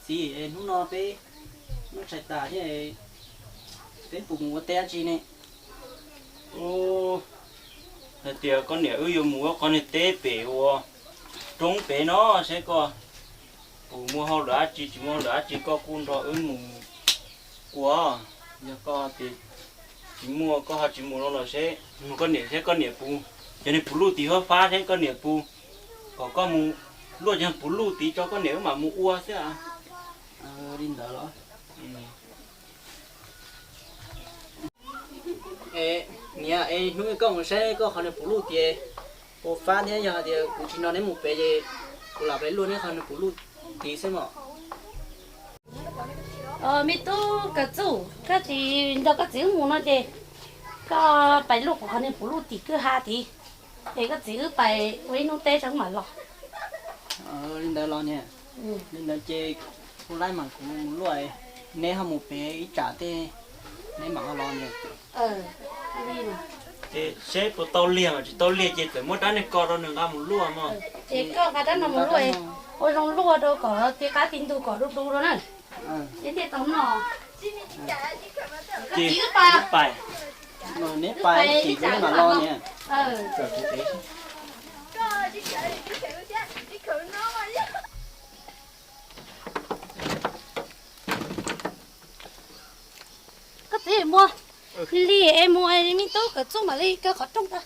Txiv, hnub no peb noj tshais tas thiab, peb puas mus ua teb dab tsi ne? Hais tias koj niam wb yuav mus ua qhov niag teb pem ua roob pem no, seb koj puas muaj hauj lwm dab tsi, tsis muaj hauj lwm dab tsi koj kuj nrog wb mus ua. Yog koj tias tsis muaj koj ho tsis mus no los seb, nug koj niam seb koj niam puas, cov niag puv luj tid fab fab seb koj niam puas kom koj mus luaj cov puv luj tid tso koj niam wb mam mus ua xwb. Li ntawd los? Niam, es hnub koj mus saib koj qhov niag puv luj tid puas fab thiab, yog hais tias kuv tsis nrog neb mus pem ces kuv lam pem luaj neb qhov niag puv luj tid xwb mog. Me tub Kav Txuj, koj tsis nrog koj txiv wb mus no ces koj pais luaj kuv qhov niag puv luj tim kwj ha tid, es koj txiv wb pais ua ib hnub teb tso wb mam los. Li ntawd los niam, li ntawd ces kuv laib mas kuv mus luaj, neb ho mus pem ib tsam tej, neb mam ho los niam. Ces seb puas tau liag mas tsis tau liag ces txawm muab rab niag ko rau nws nqa mus luaj mog. Ces koj nqa rab no mus luaj, ua zoo luaj rau kom ti qab ti ntug kom du du rau na. Ces thiaj tau noj. Ces wb pais, neb pais ib chim mam los niam. Koj txiv mus li es mus, me tub Kav Txuj mam li kaw qhov rooj tag.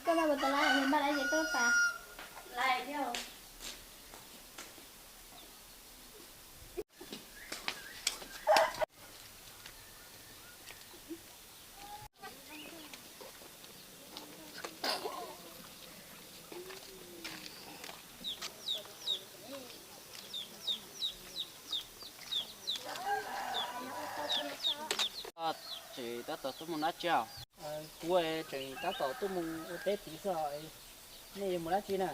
Koj npaj puas tau lawm, npaj lawm ces koj pab lais thiab. Tseem tab tom tuaj mus dab tsi os? Kuv tseem tab tom tuaj mus ua teb tid xwb os. Nej yuav mus dab tsi na?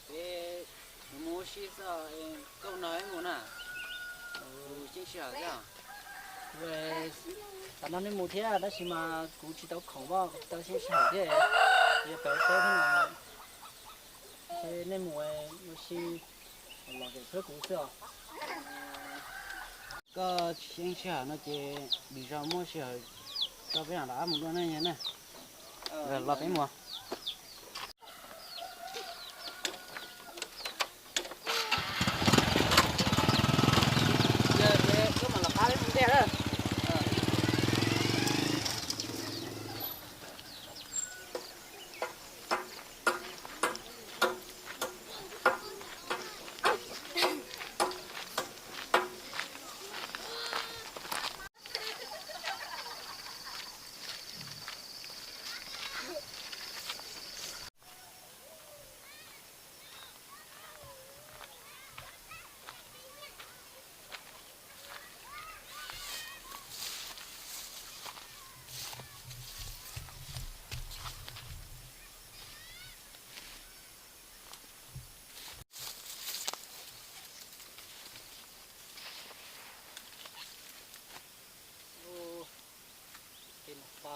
Peb yuav mus ua si xwb, koj nrog wb mus na. Kuv tam no nej mus thiab tab sis mas kuv tsis tau khoom, kuv tsis tau xyeej sij hawm thiab, yuav pem teb thiab no. Nej mus ua si los pem txhawb kuv xwb os. Koj tsis xyeej sij hawm no ces lwm zaus muaj sij hawm tso peb mam rov qab mus dua na. Los peb mus.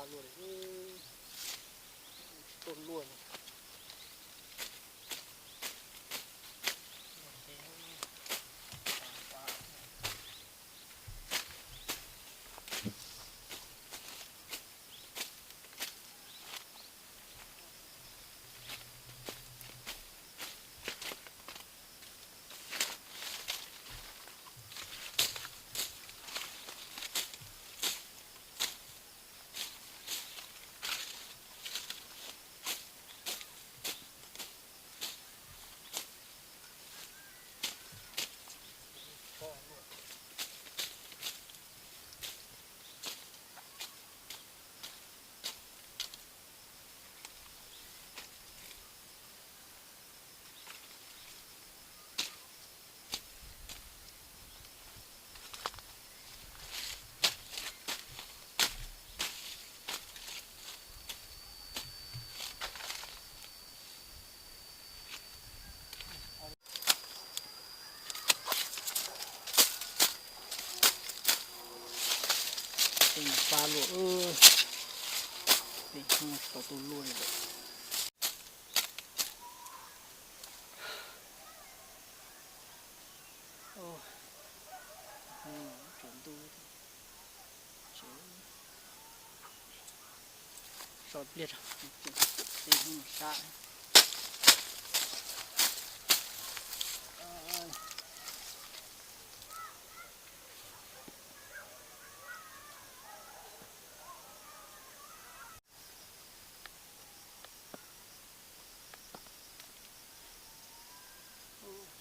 Luaj li, tsis tuaj luaj li. Tej no pab luaj, tej no tsis tau tuaj luaj li lawm. Tsaus ntuj, so pliag, tej no sab.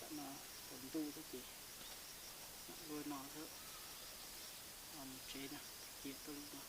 Tam no tsaus ntuj thiab ces mam luaj no xwb, mus tsev na, cia tuaj lub no.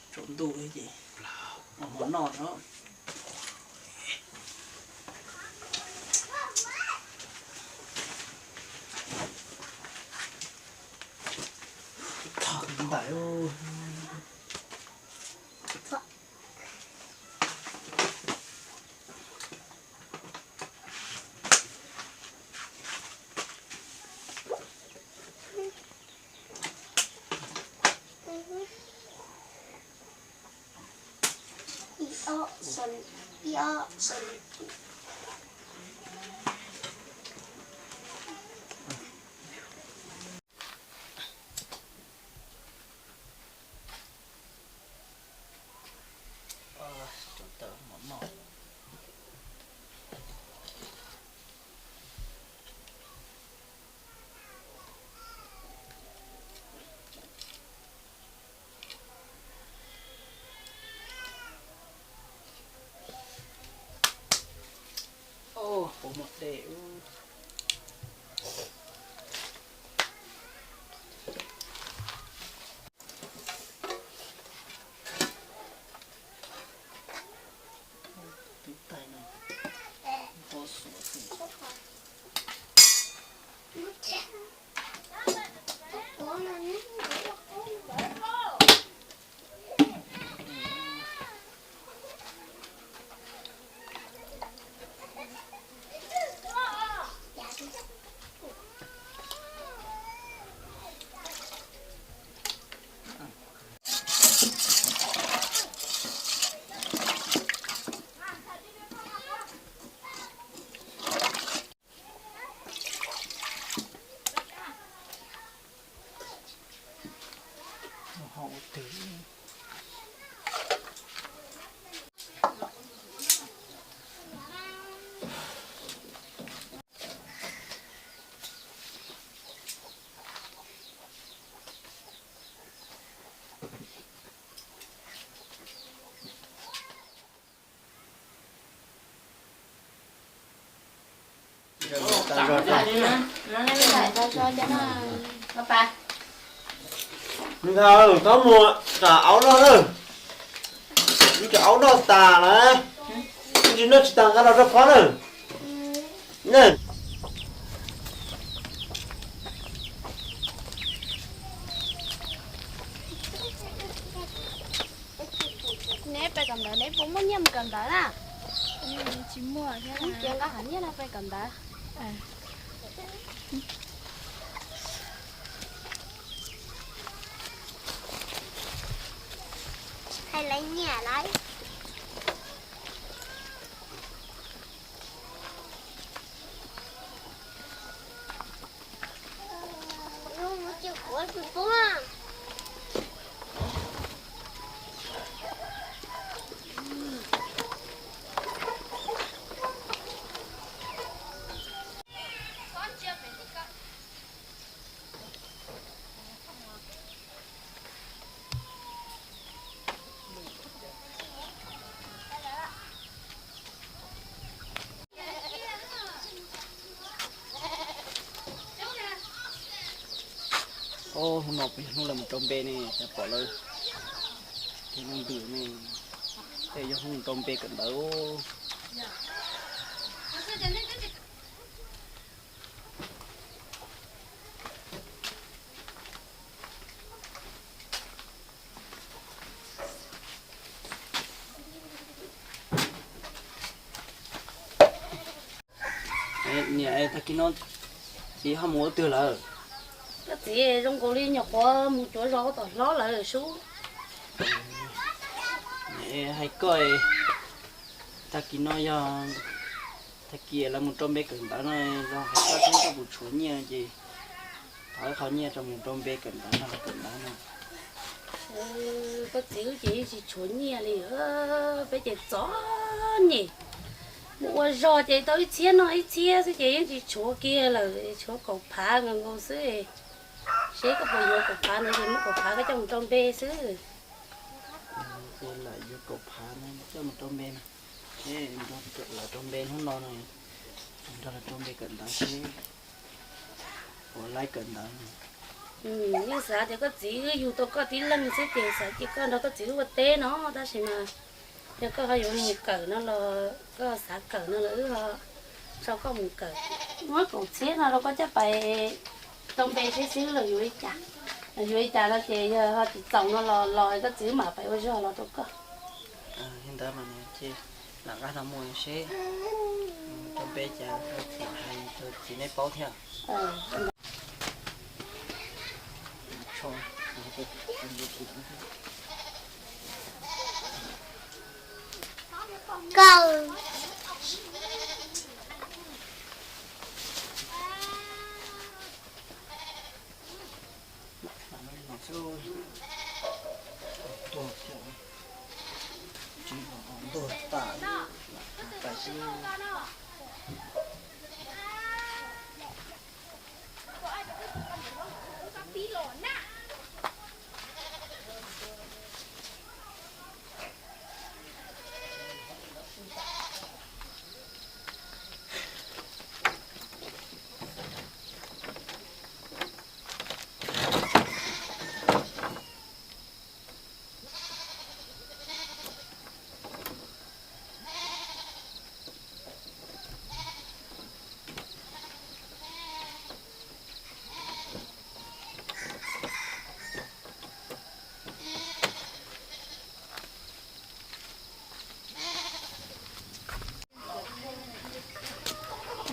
Tsaus ntuj ces mus noj no. Thov ntais. Puas muaj dej. Tus tais no nto xuav xwb. Nws thaum txhob mus rau aub noj na, ib co aub noj tas lawm, tsis noj tsis tas nqa los rau phov na. Neb pais kawm ntawv neb puas muaj nyiaj mus kawm ntawv na? Tsis muaj thiab, cia nqa hom nyiaj no pais kawm ntawv. Hais laiv nyiaj laiv. Ob, hnub no puas yog hnub lawv mus rau npe ne, cas pom lawv ces ntws ne, tej yog hnub mus rau npe kawm ntawv. Niam, tag kis no txiv ho mus ua twg lawm? Koj txiv zoo nkaus li nyuam qhuav mus cuav zos tom hlob lawm sub. Hais koj, tag kis no yog tag kis lawv mus rau npe kawm ntawv no, los hais koj thiab koj puas tshuav nyiaj ces thov ib qho nyiaj rau mus rau npe kawm ntawv no, kawm ntawv no. Koj txiv wb ces yeej tsis tshuav nyiaj li, peb ces txom nyem. Mus ua zog ces tau ib txhiab noj ib txhiab xwb ces yeej tsis tshuav kiag lawm, tshuav kaum phav nkaus nkaus xwb. Seb koj puas yuav kaum phav no ces muab kaum phav koj coj mus rau npe xwb. Ces lam yuav kaum phav no coj mus rau npe no. Seb lawv rau npe hnub no no, nrog lawv rau npe kawm ntawv seb puas laib kawm ntawv no. Yeej xav tias koj txiv wb yug tau koj tib leeg xwb ces xav cia koj nrog koj txiv wb ua teb no, tab sis mas yog koj ho yuav mus kawm no los koj xav kawm no los wb ho tso koj mus kawm. Muab kaum txhiab no rau koj coj pais rau npe seb xwb los yuav li cas. Los yuav li cas no ces yog ho tsis txaus no los los koj txiv wb mam pais ua zog los rau koj. Li ntawd mas ces lam nqa no mus seb rau npe cas, txiv hais rau txiv neb paub thiab. Tuag thiab, tsis los ntuag tas li, lam tas xwb.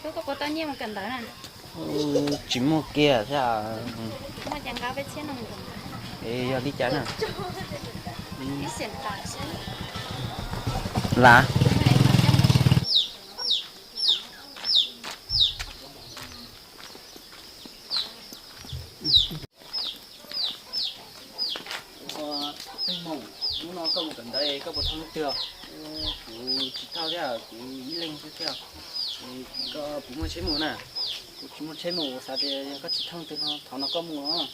Koj puas tau nyiaj mus kawm ntawv na? Tsis muaj kiag thiab. Muaj ces nqa peb txhiab no mus kawm ntawv. Yog li cas na? Ib xiam tas xwb. Lav. Ua, Moos, hnub no koj mus kawm ntawv koj puas thoob leej twg? Kuv tsis thoob thiab, kuv ib leeg xwb thiab. Koj puas muaj tsheb mus na? Kuv tsis muaj tsheb mus, xav tias yog koj tsis thoob leej twg no thov no koj mus.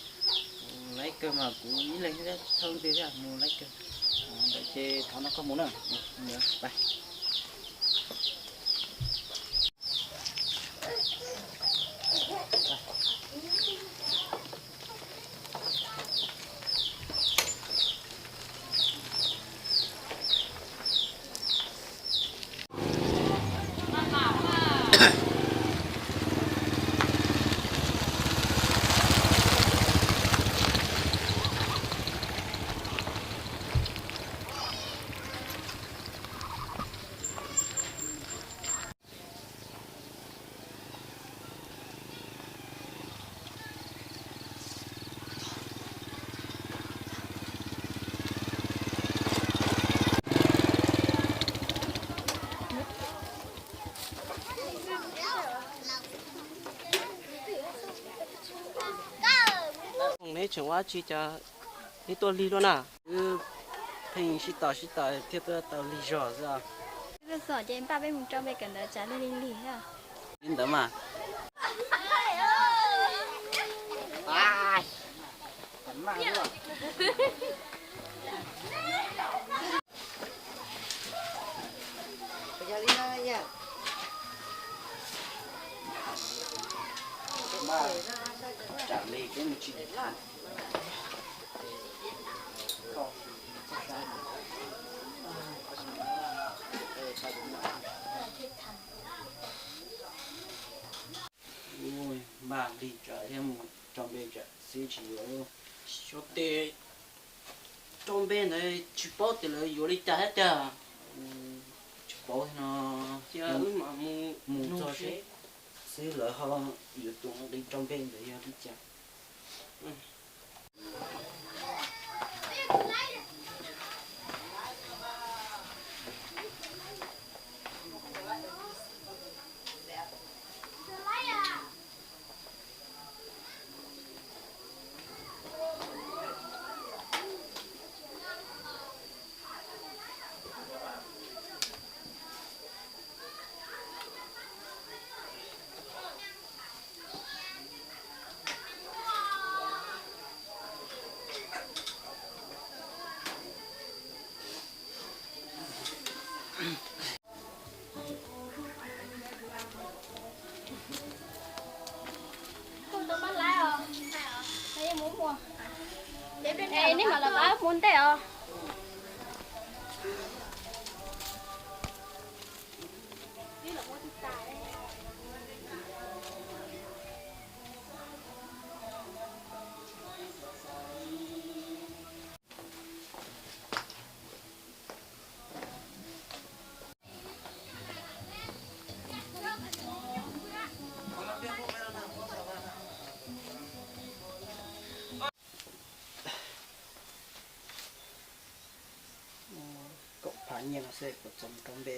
Laib kawg mas kuv ib leeg thiab tsis thoob leej twg thiab, mus laib kawg. Ntawd ces thov no koj mus na. Pais. Neb tseem ua dab tsi cas neb tuaj lig luaj na? Wb pheej sib tos sib tos thiaj tuaj tau lig zog xwb. Wb tuaj txog ces npaj peb mus tso npe kawm ntawv tsam lig lig lig thiab. Li ntawd mas. Ua, npaj lig tsam thiab mus tso npe tsam xwb tsis yuav. Xyov tes tso npe ntawd tsis paub tias lawv yuav li cas thiab tiag. Tsis paub no. Cia wb mam mus, mus txog seb xwb lawv ho yuav tus nqi tso npe ntawd yog li cas. Nej mam los pab mus ntej os. Kaum phav nyiaj no xwb kuv txaus mus rau npe.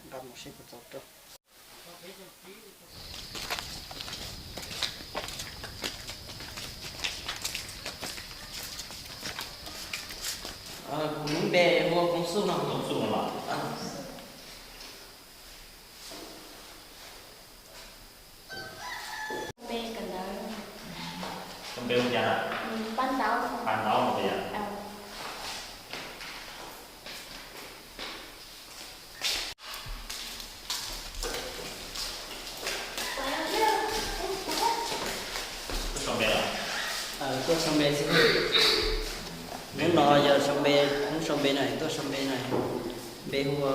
Nqa mus seb puas txaus rau. Kuv lub npe hu ua Koob Xub no. Koob Xub no los? Npe kawm ntawv. Koj npe hu cas na? Paj Ntaub. Paj Ntaub no yom? Tuaj sau npe los? Tuaj sau npe xwb. Hnub no yog sau npe, hnub sau npe no tuaj sau npe no. Npe hu ua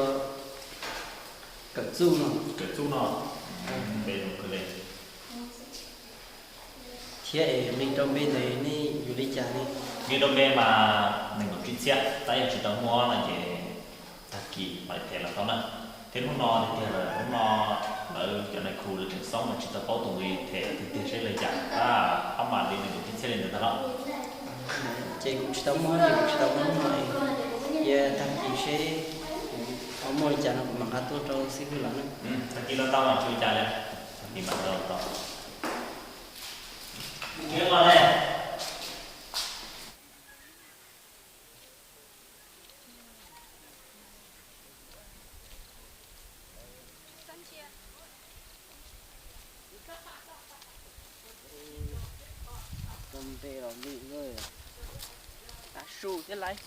Kawm Txuj no. Kawm Txuj no. Npe zoo kawg li. Thiab es nqi rau npe ntawd nej yuav li cas ne? Nqi rau npe mas nees nkaum tsib txhiab, tab yog tsis tau muaj no ces tag kis mam li them los tau na. Thiab hnub no tiag tiag lawm, hnub no lawv cov nais khu lawv tseem xoob mas tsis tau paub tus nqi them tiag tiag seb li cas, tab pab mam li nees nkaum tsib txhiab li ntawd ntag los. Ces kuv tsis tau muaj ces kuv tsis tau muaj hnub no, cia tag kis seb ho muaj li cas no kuv mam nqa tuaj rau xib hwb lawv na. Tag kis los tau mas tsis ua cas li, tag kis mam nqa los tau. Tau npe los lwm, tav su thiab lauj.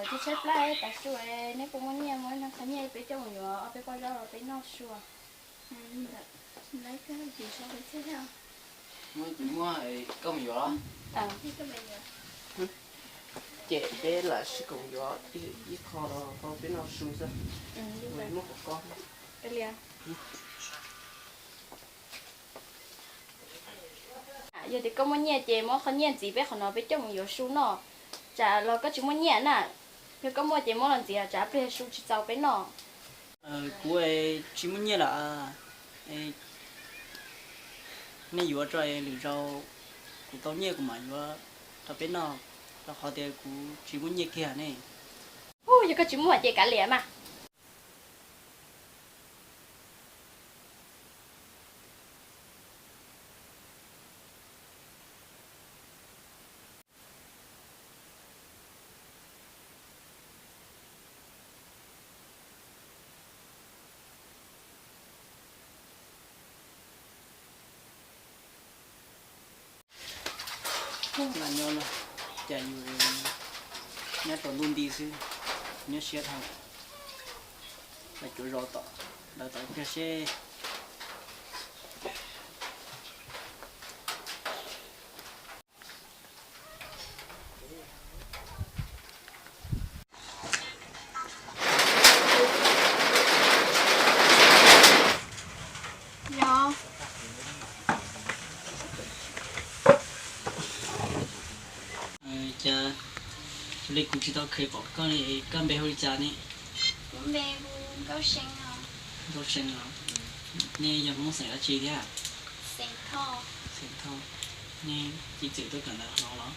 Kuv tshaib plab tav su, neb puas muaj nyiaj muab ib qho nyiaj peb coj mus yuav ob peb pob zaub los peb noj su? Muab, muab, koj mus yuav los? Ces peb lam sib koom yuav ib qho los rau peb noj su xwb. Muab kom koj. Yog tias koj muaj nyiaj ces muab qhov nyiaj ntxiv peb qhov no peb coj mus yuav su noj. Tsam los koj tsis muaj nyiaj na, yog koj muaj ces muab los ntxiv tsam pliag su tsis txaus peb noj. Kuv tsis muaj nyiaj lawm. Nej yuav tso, lwm zaus kuv tau nyiaj kuv mam yuav rau peb noj, rau qhov tias kuv tsis muaj nyiaj kiag ne. Yog koj tsis muaj ces kav liam mas. Nyob no, cas yus nyob rau ntuj nti xwb, nyob siab dhau. Lawv cuav zos tom ntawd tom ib pliag seb. Cas li kuv tsis tau kheev pom koj li, koj npe hu li cas ne? Kuv npe hu Nkauj See os. Nkauj See os. Nej yog Hmoob xeem dab tsi thiab? Xeem Thoj. Xeem Thoj. Nej ib txwm tuaj kawm ntawv no los?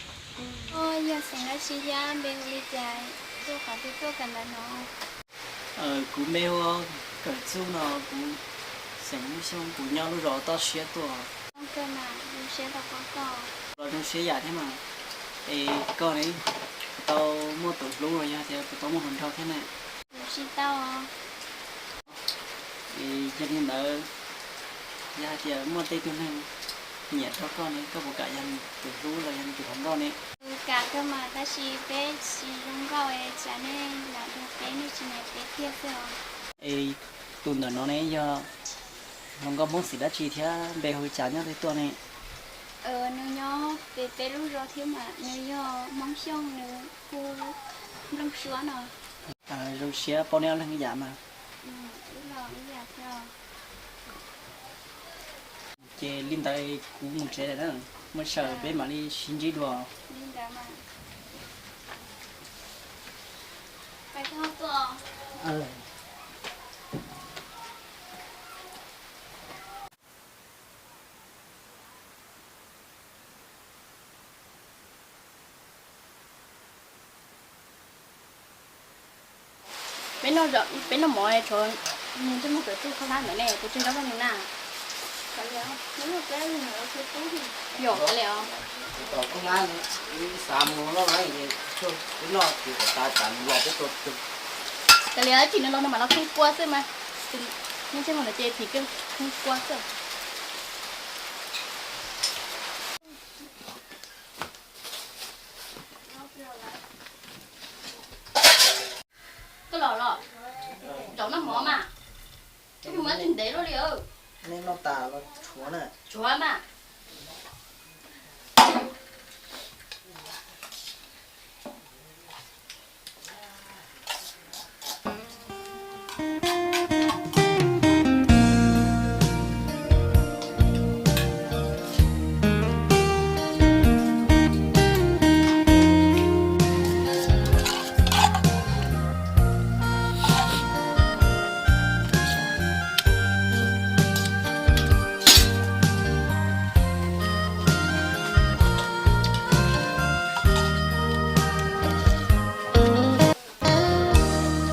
Yog xeem dab tsi thiab npe hu li cas, tuaj qhov twg tuaj kawm ntawv no? Kuv npe hu Kawm Txuj no, kuv xeem Hmoob Xyooj, kuv nyob lub zos toj siab tuaj. Zoo siab tau paub koj. Los zoo siab yam thiab mas. Es koj ne, tau muaj tus hlub los yog tias puas tau muaj hluas nraug thiab na? Kuv tsis tau. Es yog li ntawd, yog hais tias muaj tej tug neeg nyiam rau koj ne, koj puas kam yog nws tus hlub los yog nws tus hluas nkauj ne? Kuv kam kawg mas, tab sis peb tsis zoo nkauj es tsam nej lam nrog peb, nej tsis nyiam peb tiag xwb os. Es tus ntawm no ne yog hluas nkauj Hmoob xeem dab tsi thiab npe hu li cas, nyob twg tuaj ne? Nws nyob pem peb lub zos thiab mas, nws yog Hmoob Xyooj, nws hu Nplooj Suab no. Zoo siab paub neb ob leeg ib yam mas. Ces li ntawd kuv mus tsev lawm na, muaj chaw peb mam li sib ntsib dua. Peb noj mov, tshuav ntsej muag kawm txuj khaub hlab ntawd ne, kuv tseg rau koj noj na. Yog li os. Kav liam, ib chim nws los nws mam los khwb kua xwb mas. Ntsej muag ntawd ces phim keej khwb kua xwb. Koj los los, zaum noj mov mas, ib pliag mas tsis ntev luaj li. Nej noj tas los tshuav na. Tshuav mas.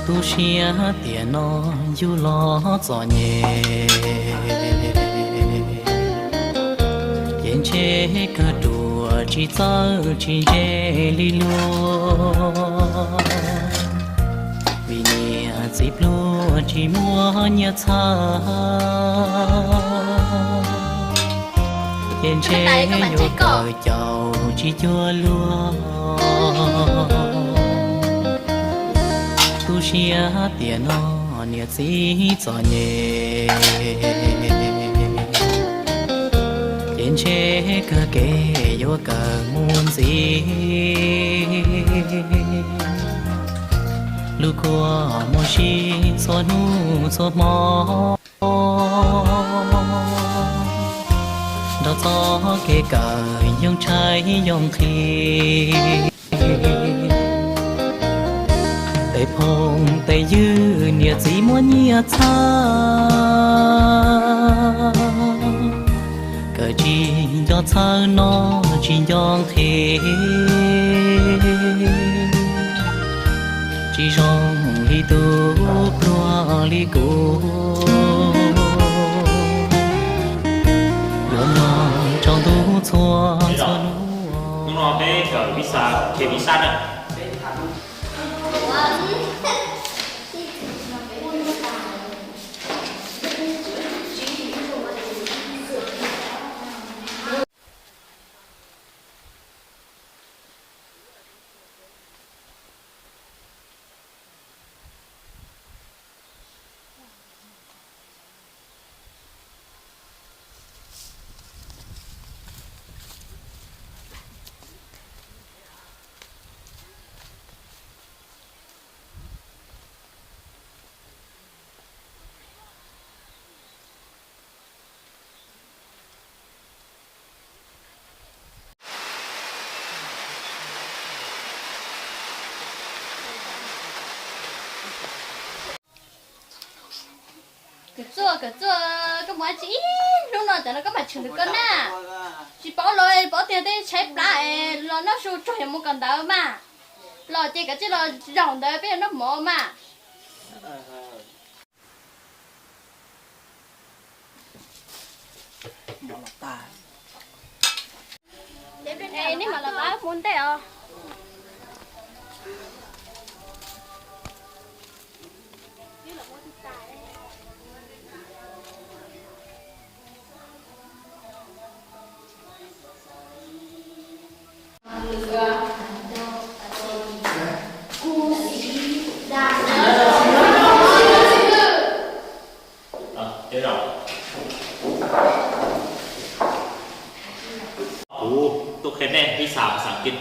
Tu siab tiam no yus los txom nyem, ces ntshe kawg ruam tsis txawj tsis ntse li luag, vim niam txiv pluag tsis muaj nyiaj txhaj, ces ntshe yuav kawm caum tsis cuag luag. siab tiam no niam txiv txom nyem, ces ntshe kawg kev yuav kawm mus ntxiv. Lub kua muaj si txhua hnub txhua hmo, nrog txoj kev kawm yooj tshais yooj nqhis. Tej phooj tej ywg niam txiv muab nyiaj txhawb, kawm tsis nco txhawb no tsis nco nqhis, tsis zoo li tus pluag li kuv, yuav mloog tsaus ntuj txhua txhua hnub. Hnub no peb kawm vib xa, kev vib xa na. Kawm txuj, kawm txuj, koj mus tsis ib hnub no cov no koj mam tshwm ntawm koj na. Tsis paub los paub tiag, tej tshaib plab los noj su tsuag yuav mus kawm ntawv mas. Los ces koj cia li los zaum ntawd peb yuav noj mov mas. Nej mam los pab mus ntej os. Kuv tuaj qhia nej ib xas xas kij.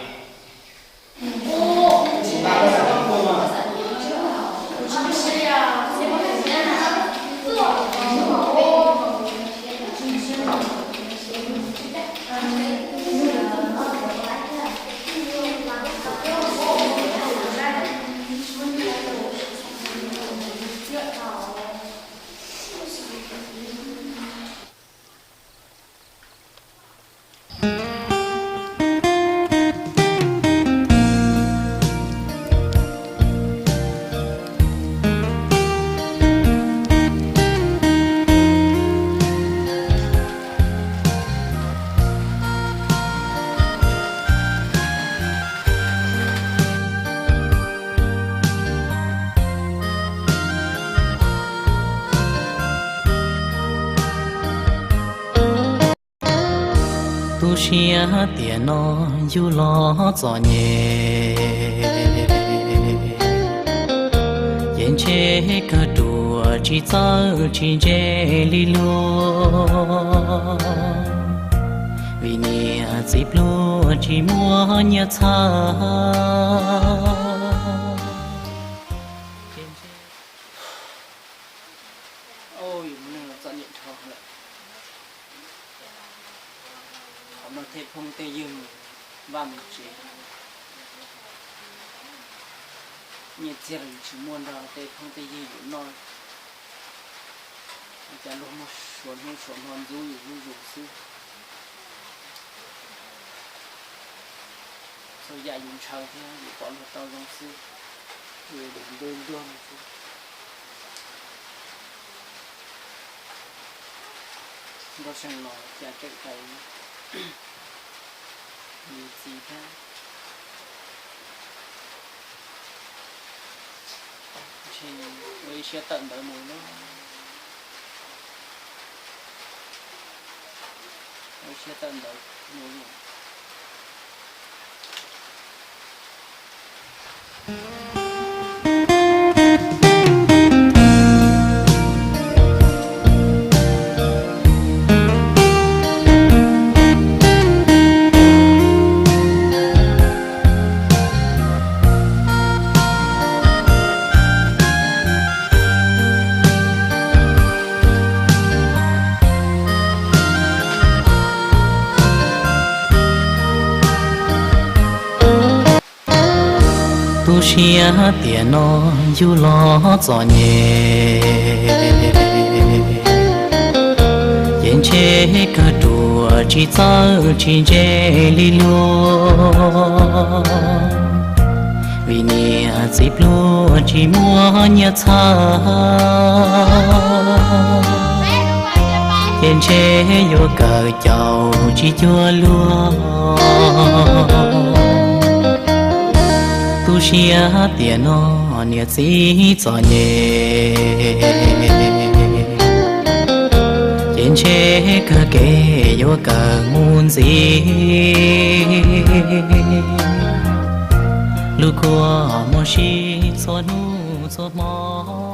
Tu siab tiam no yug los txom nyem, ces ntshe kawg ruam tsis txawj tsis ntse li luag, vim niam txiv pluag tsis muaj nyiaj txhawb. Yus neeg los txom nyem dhau lawm. Thaum no tej phooj tej ywg vaj mus tsev, nyiaj txiag los yus tsis muaj nrog tej phooj tej ywg yus noj, ua cas luag muaj suav hnub suav hmo ntxub yus zuj zus xwb. Txhua yam yus ntshaw thiab yus pom luag tau zoo xwb, yus ntuag ntuag xwb. Nrog seem los cas tseem tau yus txiv thiab. Ntshe ua ib siab tawm ntawv mus no, ua ib siab tawm ntawv mus no. Tu siab tiam no yug los txom nyem, ces ntshe kawg ruam tsis txawj tsis ntse li luag, vim niam txiv pluag tsis muaj nyiaj txhawb, ces ntshe yuav kawm caum tsis cuag luag. Tu siab tiam no niam txiv txom nyem, ces ntshe kawg kev yuav kawm mus ntxiv. Lub kua muag si txhua hnub txhua hmo.